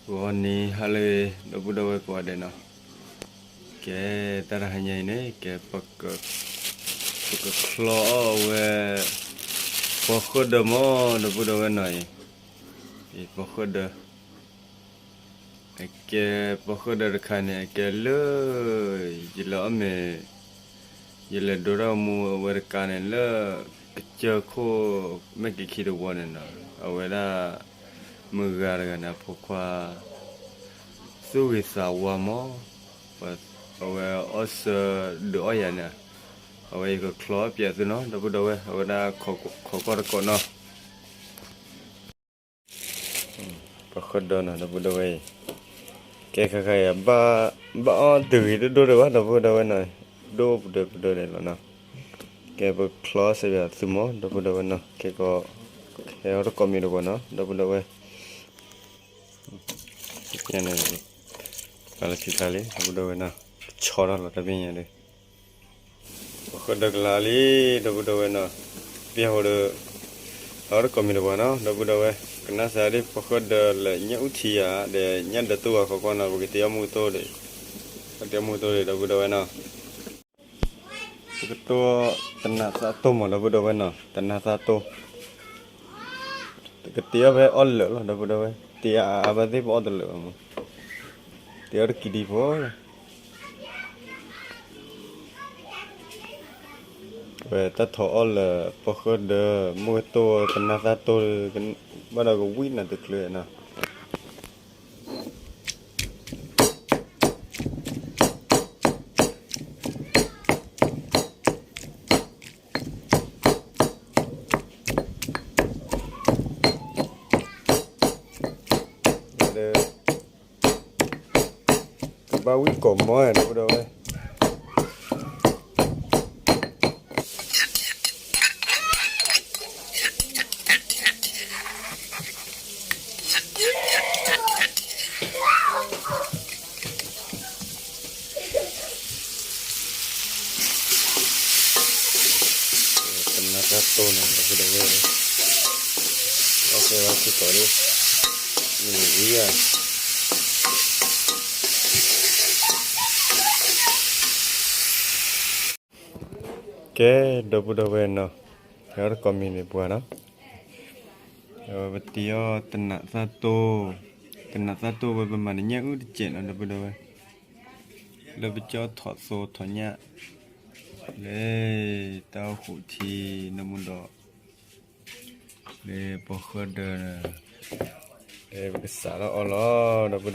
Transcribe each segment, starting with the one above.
ဂီၤနံၤဟါလၢအဂ့ၤ ဒီပုၢ်ဒီဝဲၢ်ကိးဂၤဒဲးနီၤ, ကဲ တၢ်တဟါညါအံၤန့ၣ် ကဲ ပကချီအီၣ်ဝဲ ပီၤဃၢၣ်ဒၢမး ဒီပုၢ်ဒီဝဲၢ်နီၤအံၤ, ပီၤဃၢၣ်ဒၢ အကဲ ပီၤဃၢၣ်ဒၢတခါန့ၣ် အကဲလၢ ယလဲၤအီၣ်မ့ၤ ယလဲၤဒိတၢ်မူဝဲတကါန့ၣ် လၢကစၢၢ်ခိၣ် မဲာ်က့ၤခံတဝီန့ၣ်နီၤ, အဝဲဒၣ် မုၢ်ဂၤတဂၤန့ၣ် အဖိခွါ သူၣ်ဂ့ၤသးဝါမး, အဝဲအီၣ်ဆၢဒုးအီၣ်ယၤန့ၣ်, အဝဲယကချီအီၣ်ပၠးသုနီၤ ဒီပုၢ်ဒီဝဲၢ်, အဝဲဒၣ်ခီကီၢ်တကိးနီၤ ပီၤဃၢၣ်ဒၢနီၤ ဒီပုၢ်ဒီဝဲၢ်အံၤ, ကဲခါခါအံၤ ဘၣ်အီၣ်တဂ့ၤတဒိၣ်ဒံးဘၣ် ဒီပုၢ်ဒီဝဲၢ်နီၤ, ဒိၣ်ပဒၢပဒၢဒဲးလီၤနီၤ, ကဲပချီစဲးပၠးသုမး ဒီပုၢ်ဒီဝဲၢ်နီၤ, ကဲကီး ဟဲအီၣ်တကိးမံၤတဝီနီၤ ဒီပုၢ်ဒီဝဲၢ်, န့ၣ် ပှၤလၢခံခါလံ ဒီပုၢ်ဒီဝဲၢ်နီၤ, ဆီထီၣ်လီၤတၢ်ပညိၣ်ဒီး ပီၤဃၢၣ်ဒၢကလါလံ ဒီပုၢ်ဒီဝဲၢ်နီၤ, ပျဲဟိဒီး အီၣ်တကိးမံၤတဝီနီၤ ဒီပုၢ်ဒီဝဲၢ်, ကနၣ်စၢ်ဒ်ပီၤဃၢၣ်ဒၢလဲၤညၣ်အူထံယၤ ဒီးညၣ်ဒၢတူၢ်ဝဲဃီကွၢ်နီၤ, ပကတ့အီၣ်မူကတိၢ်ဒီး, ပကတ့အီၣ်မူကတိၢ်ဒီး ဒီပုၢ်ဒီဝဲၢ်နီၤ, ပကတိၢ်တနးသၣ်တိၢ်မး ဒီပုၢ်ဒီဝဲၢ်နီၤ, တနးသၣ်တိၢ် ကတ့အီၣ်ဖဲအီၣ်လၢာ်လီၤ ဒီပုၢ်ဒီဝဲၢ်, တ့အါအါဘၣ်သ့ၣ်ပအီၣ်တလၢာ်ဘၣ်မး, တ့အီၣ်တကံဒံဖိလီၤ, ဝဲတၢ်ထီၣ်အီၣ်လၢပီၤဃၢၣ်ဒၢ မူကတိၢ်တနးသၣ်တိၢ် ဘၣ်ဒီးကဝံၣ်နၤတချုးနီၤ ဒီး ကဘၣ်ဝံၣ်ကိးမီၢ်ဒီပုၢ်ဒီဝဲၢ်, တနးသၣ်တိၢ်န့ၣ် ဒီပုၢ်ဒီဝဲၢ်, အီၣ်ကဲဝဲထံကီးလံ, မ့ၢ်ဝံၤဧါ. ကဲ ဒီပုၢ်ဒီဝဲၢ်နီၤ, ဟဲအီၣ်တကိးမံၤန့ၣ်ပှၤနီၤ, ပတ့အီၣ်တနးသၣ်တိၢ်, တနးသၣ်တိၢ်ဝဲပမၤတညၣ်အုၣ်တစဲးနီၤ ဒီပုၢ်ဒီဝဲၢ်, လၢပကၠီထီၣ်သိထီၣ်ညၣ်, လၢတၢ်အိၣ်ဃုာ်ထံနီၤမူဒီး, လၢပီၤဃၢၣ်ဒၢ, လၢပကစးထီၣ်အီၣ်လီၤ ဒီပုၢ်ဒီဝဲၢ်နီၤ, အီၣ်တကိးမံၤဒီးပှၤနီၤ ဝ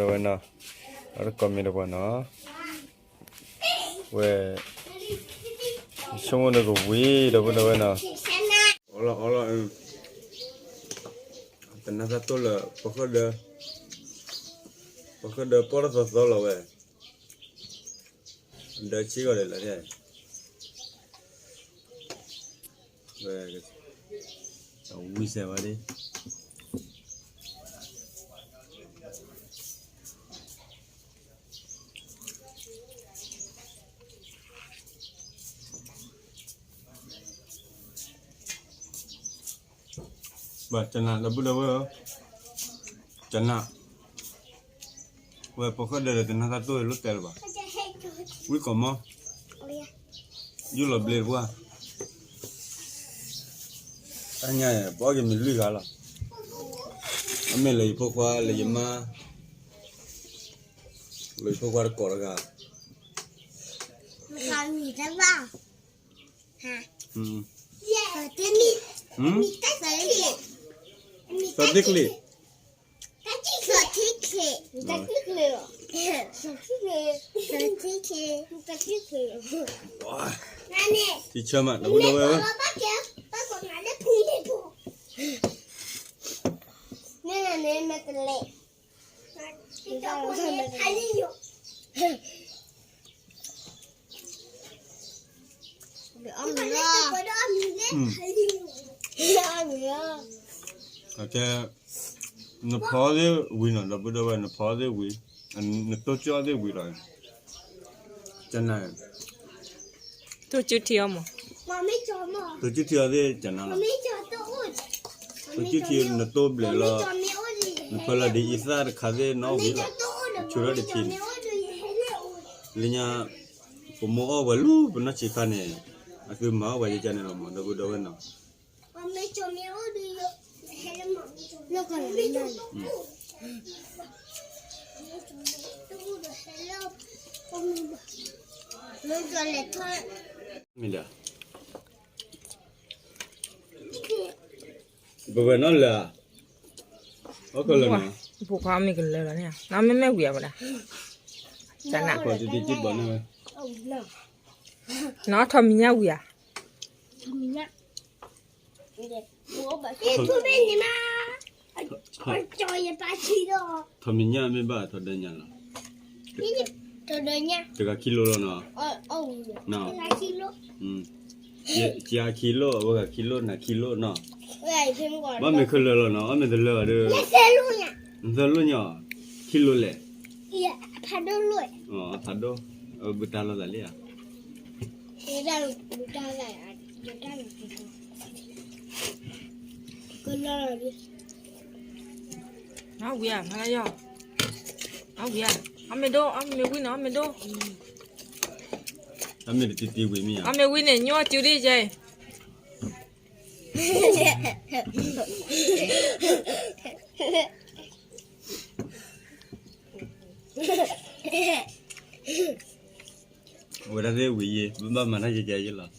ဲ, ဆိကမိၣ်ဒီးကဝံၤ ဒီပုၢ်ဒီဝဲၢ်နီၤ, အီၣ်လီၤအီၣ်လီၤ, တနးသၣ်တိၢ်လၢပီၤဃၢၣ်ဒၢ, ပီၤဃၢၣ်ဒၢပီၣ်ထီၣ်သီသီလီၤဝဲ, ဒၢဆံးဂီၤဒဲးလီၤ, ဝဲ, ဝံၤစဲးဝဲဒၣ် ဘၣ်ကနၣ် ဒီပုၢ်ဒီဝဲၢ်ဧၢ, ကနၣ်, ဝဲပီၤဃၢၣ်ဒၢဒီးတနးသၣ်တိၢ်လိာ်တဲလၢၤဘၣ်, ဝံၣ်ကိးမီၢ်, ယူၢ်လီၤဘျ့တပှၢ်, တၢ်ညါအံၤ ပအီၣ်က့ၤမ့ၤလွံၢ်ဂၤလီၤ, အမ့ၢ်လၢယဖိခွါလၢယမါ, လၢယဖိခွါတကိးတဂၤ သီတ့ချ့, သီတ့ချ့, ထံဆၢမး ဒီပုၢ်ဒီဝဲၢ်ဧၢ, မ့ၢ်န့ၣ်မ့ၢ်တလဲၣ် အကဲ, နဖီသ့ၣ်ဝံၤနီၤ ဒီပုၢ်ဒီဝဲၢ် နဖီသ့ၣ်ဝံၤ, နတိၢ်ကၠီသ့ၣ်ဝံၤလီၤ, ကနၣ်, တိၢ်ကၠူထံအီၤမး, တိၢ်ကၠူထံအီၤသ့ၣ်ကနၣ်လီၤ, တိၢ်ကၠူထံနတိၢ်ဘျဲးလီၤ, နဖၢလီၤဒ်အံၤသၣ်တခါသ့ၣ်နီၣ်ဝံၤလီၤ, ဆူၣ်ထီၣ်တထံၣ်န့ၣ်, လၢညါ, ပမိၢ်အီၣ်ပှၤလူၤပနီၢ်ဆံးခါန့ၣ်, အသုမၤအီၣ်ပှၤယကန့ၣ်လီၤမး ဒီပုၢ်ဒီဝဲၢ်နီၤ. မ့ၢ်ဒၣ် ပဝဲနီၢ်လၢာ်, အီၣ်ကလၢာ်နီၤ, ဖိခွါမ့ၢ်ကလၢာ်လီၤန့ၣ်, နီၢ်မ့မ့ၢ်ဝံၤဧါဝဲဒၣ်, တနၢ်, နီၢ်ထီၣ်မံၤညၣ်ဝံၤဧါ, ထီၣ်မံၤညၣ်မ့ၢ်ဘၣ်ထီၣ်ဒၢညါလီၤ, တဂၤခံလိလီၤနီၤ, ကယၤခံလိ, အဝဲဂၤခံလိ, နၤခံလိနီၤ, ဘၣ်မ့ၢ်ခဲလၢာ်လီၤနီၤ, အီၣ်မ့ၢ်တလၢာ်ဘၣ်ဒီး, နသၢလိညါ, ခံလိလဲၣ်, ဖးဒိၣ်, အဘုတၢ်လိာ်သးလံဧါ, အဝံၤဧါ, အဝံၤဧါ, အီၣ်မ့ၢ်ဒိၣ်, အီၣ်မ့ၢ်ဝံၤန့ၣ် အီၣ်မ့ၢ်ဒိၣ်, အီၣ်မ့ၢ်တတံၤတံၤဝံၤမ့ၢ်ဧါ, အီၣ်မ့ၢ်ဝံၤန့ၣ် ညိၣ်စုဒ်ယဲအံၤ အဝဲဒၣ်သ့ၣ်ဝံၤယဲ, ဘၣ်မၤတၢ်ယဲယဲယဲလီၤ,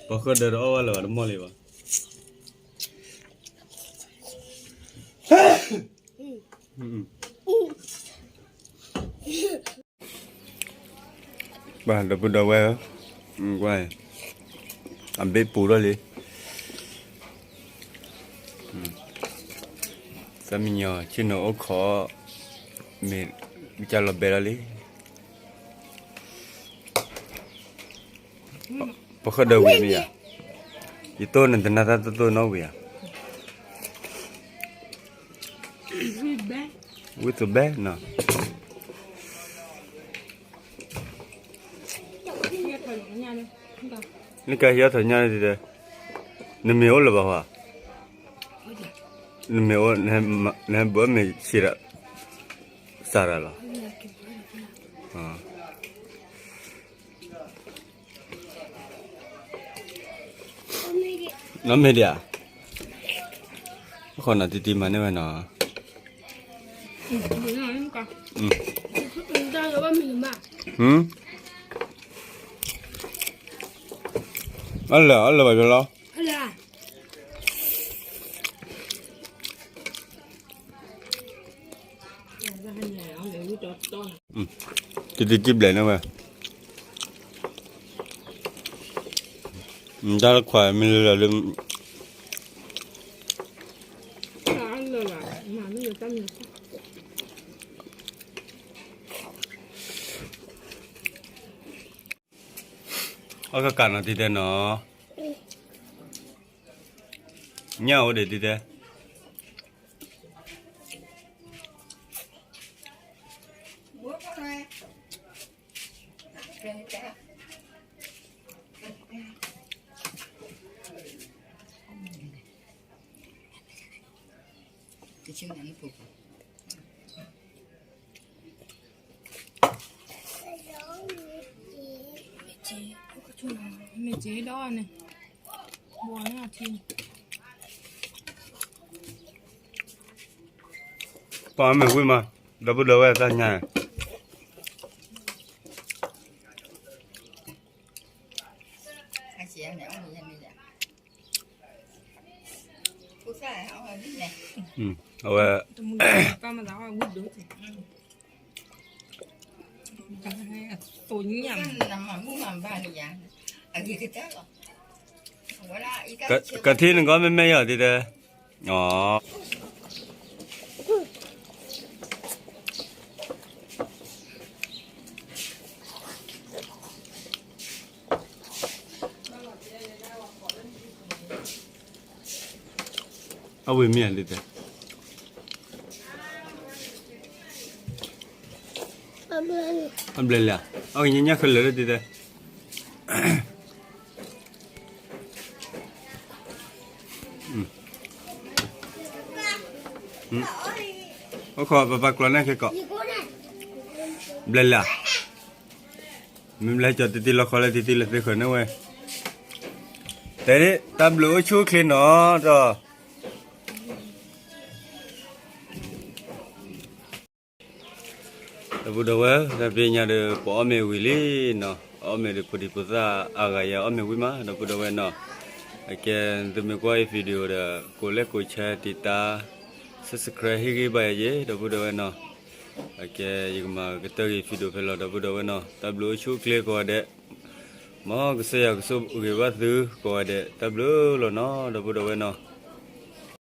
ပှၤဃၢဒၢးတအီၣ်ဘၣ်လၢၤဘၣ်တမီၢ်လံဘၣ်. ဘၣ်ဒီပုၢ်ဒီဝဲၢ်ဧၢ, အဘ့ၣ်ပူၤထီၣ်လံ, သၢမံၤညီၤဆ့ၣ်နီၤအိၣ်ခိး, မ့ၢ်ကလီၤဘဲလီၤလံ. ပဃၢဒၢးဝံၤမ့ၢ်ဧါ, ယတိၢ်နတနၢ်တၢ်တိၢ်တိၢ်နီၣ်ဝံၤဧါ, ဝံၣ်သူဘဲနီၤ, နကဟံးအီၣ်ထီၣ်ညၣ်န့ၣ်, နမ့ၢ်အိၣ်လၢၤဘၣ်ဟါ, နမ့ၢ်အိၣ်, နဟဲဘၣ်မ့ၢ်ဆံးဒီး, စးရၤလီၤ. နီၢ်မ့ၢ်ဒံးဧါ, အဃိနီၤတံၤတံၤမၤန့ၢ်ဝဲနီၤ, အီၣ်လၢာ်အီၣ်လၢာ်ဘၣ်ယလီၤ. တံၤတံၤဘျဲၣ်န့ၣ်ဝဲ, တၢ်တခွါမ့ၢ်လၢလၢ်လၢ အီၣ်ကကးနီၤတံၤတဲနီၤ, ညၣ်အိၣ်ဒံးတံၤတဲ. မ့ၢ်က့ၤဒီးန့ၣ်, ဘီန့ၣ်အထံန့ၣ်, ပှၤမ့ၢ်ဝံၣ်မး, ဒီပုၢ်ဒီဝဲၢ်တၢ်ညါန့ၣ်, အဝဲ ကထံၣ်နကီၢ်မ့မ့ၢ်ယီၤဒ်တဲ, အီ, အဝဲမ့ၢ်ဧါဒ်တဲ, အဘျဲၣ်လံဧါ, အဝဲညါညါခဲလၢာ်ဒ်တဲ, အိၣ်ခိးပပာ်ကျိာ်န့ၣ်ခဲကီး, ဘျဲၣ်လၢ်, မ့ၢ်ဘျဲၣ်ကၠီၤတံၤတံၤလီၤခီလၢတံၤတံၤလၢသ့ဃၢၤန့ၣ်ဝဲ, တဲဒၣ် တၢ်ဘျုးအိၣ်ဆူၣ်အိၣ်ချ့နီၤဒီး ဒီပုၢ်ဒီဝဲၢ် တၢ်ဖဲညါဒီး ပအီၣ်မ့ၤဝံၤလံနီၤ, အီၣ်မ့ၤဒီးဖိဒံဖိသၣ်အါဂၤယၤအီၣ်မ့ၤဝံၤမး ဒီပုၢ်ဒီဝဲၢ်နီၤ, အကဲ သုမ့ၢ်ကွၢ်အံၤ video ဒီး ကိးလဲၣ်ကိး share တံၤတၢ် subscribe ဟ့ၣ်ဂံၢ်ဘါယၤယဲ ဒီပုၢ်ဒီဝဲၢ်နီၤ, အကဲ ယကမၤကတၢၢ်ဂ့ၤ video ဖဲလီၤ ဒီပုၢ်ဒီဝဲၢ်နီၤ, တၢ်ဘျုးအိၣ်ဆူၣ်အိၣ်ချ့ကိးဂၤဒဲး, မ်ကစၢ်ယွၤကဆိၣ်ဂ့ၤဘၣ်သုကိးဂၤဒဲး တၢ်ဘျုးလီၤနီၤ ဒီပုၢ်ဒီဝဲၢ်နီၤ.